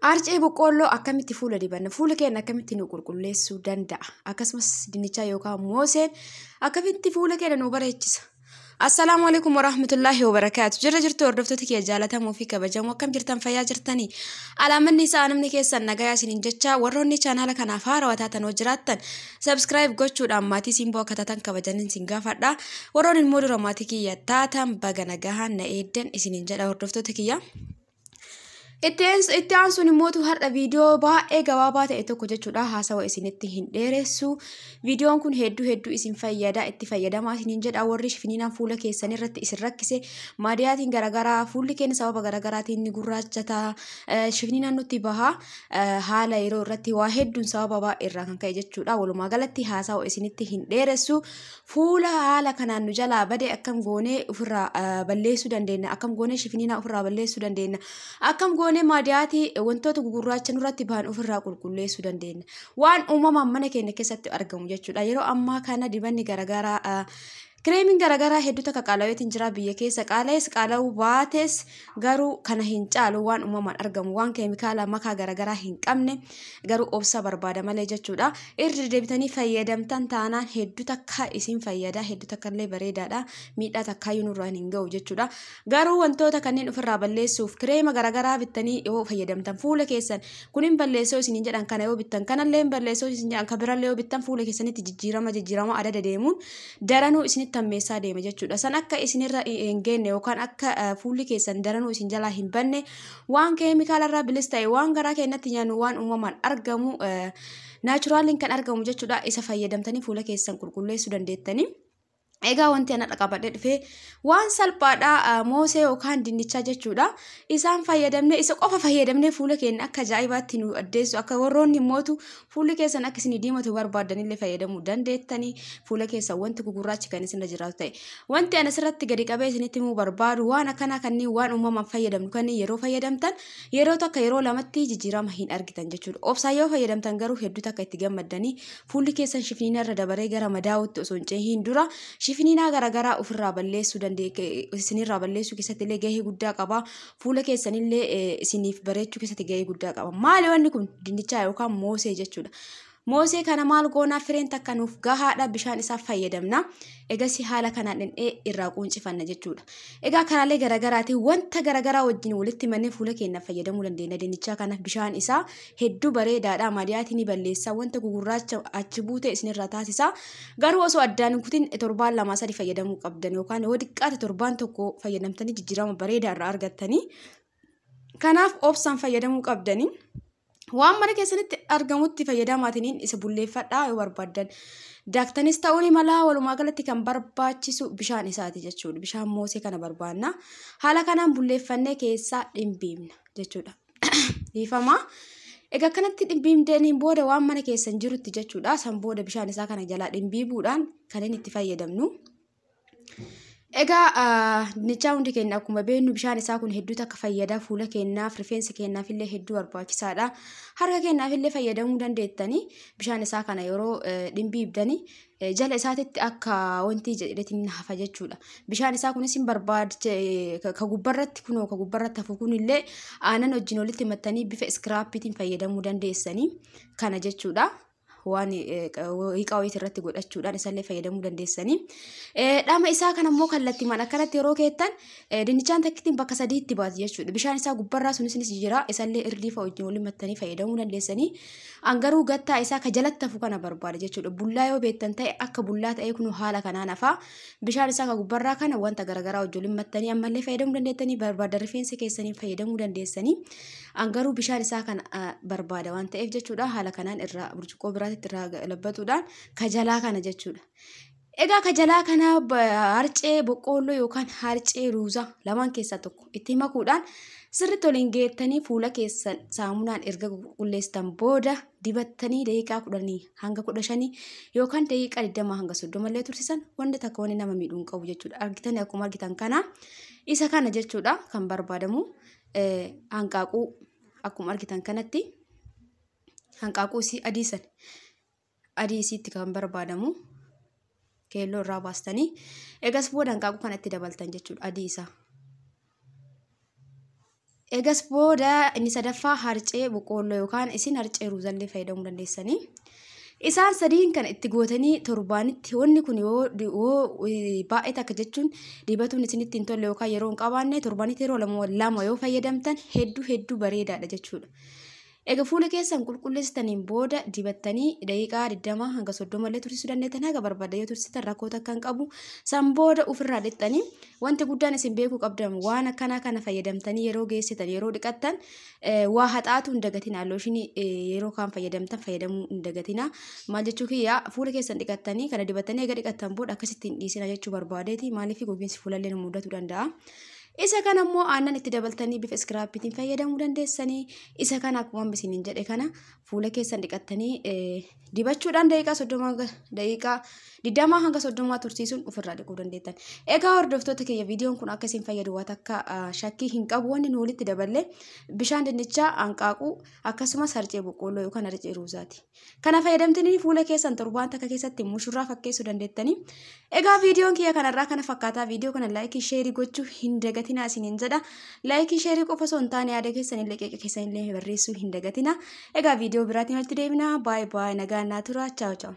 Harcee boqqoolloo akkamitti fuula dibanna? Fuula keenya akkamitti nu qulqulleessuu danda'a? Akkasumas dinnichaa yookaan mooseen akkamitti fuula keenya nu bareechisa? Assalaamu alaikum warahmatullaahi wabarakaatu. Jirra jirtu hordoftoota kiyya jaalatamuu fi kabajamoo, akkam jirtan? Fayyaa jirtanii? Alaamanni isaa namni keessan nagayaa isiniin jecha, warroonni chaanaala kanaaf haarawaa taatan hoo jiraattan subscribe gochuudhaan maatii simboo akka taatan kabajaniin isin gaafadha. Warroonni immoo dura maatii kiyya taatan baga nagahaan na eeddan isiniin jedha, hordoftoota kiyya. Itti aansuun immootu har'a viidiyoo baay'ee gabaabaa ta'e tokko jechuudha. Haasawa isinitti hin dheeressu. Viidiyoon kun hedduu hedduu isin fayyada. Itti fayyadamaa isiniin jedha. Warri shifiniinaan fuula keessan irratti isin rakkise, maadiyaatiin garaagaraa fuulli keenya sababa garaagaraatiin ni gurraachata. Shifiniinaan nutti baha. Haala yeroo irratti waa hedduun sababa baay'ee irraa kan ka'e jechuudha. Walumaa galatti haasawa isinitti hin dheeressu. Fuula haala kanaan nu jalaa bade akkam goonee ofirraa balleessuu dandeenya? Akkam goonee shifiniinaa ofirraa balleessuu dandeenya? Akkam goonee maadiyaatii wantoota gugurraacha nurratti bahan ofirraa qulqulleessuu dandeenya? Waan uumamaan mana keenya keessatti argamu jechuudha. Yeroo ammaa kana dibanni garaagaraa, kireemiin garaagaraa hedduu takka qaalaweetiin jira biyya keessa. Qaala'ees qaala'uu baates garuu kana hin caalu, waan uumamaan argamu, waan keemikaala makaa garaagaraa hin qabne, garuu obsa barbaada malee jechuudha. Irra deebitanii fayyadamtan taanaan hedduu takka isin fayyada, hedduu takka illee bareedaadha, miidhaa takkaayyuu nurraan hin ga'u jechuudha. Garuu wantoota kanneen ofirraa balleessuuf kireema garaagaraa bittanii yoo fayyadamtan, fuula keessan kunin balleessoo isiniin jedhan kana yoo bittan, kanallee balleessoo isin jedhan kan birallee yoo bittan, fuula keessanitti jijjiirama jijjiirama adada deemuun daranuu isinitti hammeessaa deema jechuudha. San akka isinirra hin geenye yookaan akka fuulli keessan daranuu isin jalaa hin banne, waan keemikaalarraa bilis ta'e, waan garaa keenyatti nyaannu, waan uumamaan argamu, naachuraaliin kan argamu jechuudha. Isa fayyadamtanii fuula keessan qulqulleessuu dandeettanii. Egaa wanti ana qabadhee dhufee waan salphaadha, moosee yookaan dinnichaa jechuudha. Isaan fayyadamnee, isa qofa fayyadamnee fuula keenya akka ajaa'ibaatti nu addeessu. Akka warroonni immootu fuulli keessan akka isin diimatu barbaadanillee fayyadamuu dandeettanii, fuula keessan wanti gugurraachi kan isinirra jiraatu ta'e. Wanti ana asirratti gadi qabee isinitti himuu barbaadu, waan akkanaa kanneen waan uumamaan fayyadamnu kanneen yeroo fayyadamtan yeroo tokko yeroo lamatti jijjiirama hin argitan jechuudha. Obsaan yoo fayyadamtan garuu hedduu takka itti gammaddanii, fuulli keessan shifniina irra dabaree gara madaa'utti osoo hin cehiin dura shifniinaa garaagaraa ofirraa balleessuu danda'e, isinirraa balleessuu keessatti illee gahee guddaa qaba. Fuula keessanillee isiniif bareechuu keessatti gahee guddaa qaba. Maali wanni kun? Dinnichaa yookaan moosee jechuudha. Moosee kana maal goonaa? Fireen takka nuuf gahaadha, bishaan isaa fayyadamna. Egasii haala kanaan dhandhee irraa quuncifanna jechuudha. Egaa karaalee garaagaraatiin wanta garaagaraa wajjin walitti mannee fuula keenya fayyadamuu dandeenya. Dinnichaa kana bishaan isaa hedduu bareedaadha. Madiyaatii ni balleessa. Wanta gugurraacha achi buute isinirraa taasisa. Garuu osoo addaan hin kutin torbaan 2 3 fayyadamuu qabdan, yookaan yoo xiqqaate torbaan 1 fayyadamtanii jijjiirama bareedaa irraa argattanii. Kanaaf obsaan fayyadamuu qabdanii. Waan mana keessanitti argamutti fayyadamaatiin isa bulleeffadhaa yoo barbaaddan. Daaktanis ta'uu ni mala. Walumaa galatti kan barbaachisu bishaan isaati jechuudha. Bishaan moosee kana barbaanna. Haala kanaan bulleeffannee keessaa dhimbiibna jechuudha. Dhiifama. Egaa kanatti dhimbiibdaniin booda waan mana keessan jirutti jechuudha. San booda bishaan isaa kana jalaa dhimbiibuudhaan kan inni itti fayyadamnu. Egaa dinnichaa hundi keenya akkuma beeknu bishaan isaa kun hedduu takka fayyada, fuula keenyaaf, rifeensa keenyaaf illee hedduu barbaachisaadha. Harka keenyaaf illee fayyadamuu dandeettanii. Bishaan isaa kana yeroo dhimbiibdanii jala isaatitti akka wanti jedhetiin hafa jechuudha. Bishaan isaa kunis hin barbaache, ka gubbarratti kunoo ka gubbarratti hafu kunillee aannan wajjin walitti mattanii bifa iskiraappiitiin fayyadamuu dandeessanii kana jechuudha. Waan hiiqaa wayii irratti godhachuudhaan isallee fayyadamuu dandeessanii. Dhama isaa kana immoo kallattiimaan akkanatti yeroo keettan dinnichaan takkittiin bakka sadiitti baati jechuudha. Bishaan isaa gubbarraa sunis jira, isallee irdii fa'a wajjin waliin mattanii fayyadamuu dandeessanii. An garuu gattaa isaa ka jalatti hafu kana barbaada jechuudha. Bullaa yoo beektan ta'e akka bullaa ta'ee kun haala kanaan hafa. Bishaan isaa ka gubbarraa kana wanta garaagaraa wajjin waliin mattanii ammallee fayyadamuu dandeettanii, barbaada rifeensa keessanii fayyadamuu dandeessanii. An garuu bishaan isaa kana barbaada waan ta'eef jechuudha. Haala kanaan irraa burcuqqoo biraatti irraa labbatuudhaan kajalaa kana jechuudha. Egaa kajalaa kana harcee boqqoolloo yookaan harcee ruuzaa lamaan keessaa tokko itti makuudhaan sirriitti waliin geettanii, fuula keessan saamunaan erga qulqulleessitan booda dibattanii daqiiqaa 10 hanga 15 yookaan daqiiqaa 20 hanga 30 illee tursisan, wanta takka wanni nama miidhuu hin qabu jechuudha. Argitanii, akkuma argitan kana isa kana jechuudha kan barbaadamu, hanqaaquu akkuma argitan kanatti hanqaaquu isii adii san, adii isiitti kan barbaadamu, keelloo irraa baastanii egas booda hanqaaquu kanatti dabaltan jechuudha, adii isaa. Egas booda inni sadaffaa harcee boqqoolloo yookaan isin harcee ruuzallee fayyadamuu dandeessanii. Isaan sadiin kan itti gootanii torbaanitti wanni kun yoo baay'ee takka jechuun dibatuun isinitti hin tolle yookaan yeroo hin qabaanne, torbaanitti yeroo lama yoo fayyadamtan hedduu hedduu bareedaadha jechuudha. Egaa fuula keessan qulqulleessitaniin booda dibattanii daqiiqaa 20 hanga 30 illee tursiisuu dandeettan, haga barbaaddan yoo tursiisan rakkoo takka hin qabu. San booda ofirraa dhiqxanii, wanti guddaan isin beekuu qabdan, waan akkanaa kana fayyadamtanii yeroo geessitan, yeroo dhiqattan waa haxaatu hin dagatina. Looshinii yeroo kaan fayyadamtan fayyadamuu hin dagatina. Maal jechuu kiyya, fuula keessan dhiqattanii kana dibattanii egaa dhiqattan booda akkasitti hin dhiisina jechuu barbaadeeti. Maaliif, gogiinsi fuulallee nu mudatuu danda'a. Isa kana immoo aannan itti dabaltanii bifa scrubiitiin fayyadamuu dandeessanii. Isa kana akkuma isiniin jedhe kana fuula keessan dhiqattanii dibachuudhaan daqiiqaa 30, daqiiqaa 20 hanga 30 tursiisuun ofirraa dhiquu dandeettan. Egaa hordoftoota kiyya, viidiyoon kun akka isin fayyadu waan akka shakkii hin qabu. Wanni nu walitti daballe bishaan dinnichaa, hanqaaquu, akkasumas harcee boqqoolloo yookaan harcee ruuzaati. Kana fayyadamtanii fuula keessan torbaan takka keessatti mushurraa fakkeessuu dandeettanii. Egaa viidiyoon kiyya kanarraa kana fakkaataa. Viidiyoo kana like, share gochuu hin dagatinaa isiniin jedha. Like, share qofa osoo hin taane yaada keessanillee, qeeqa keessanillee barreessuu hin dagatina. Egaa viidiyoo biraatiin walitti deebina. Baay'ee baay'ee nagaan naa tura. Ciao ciao.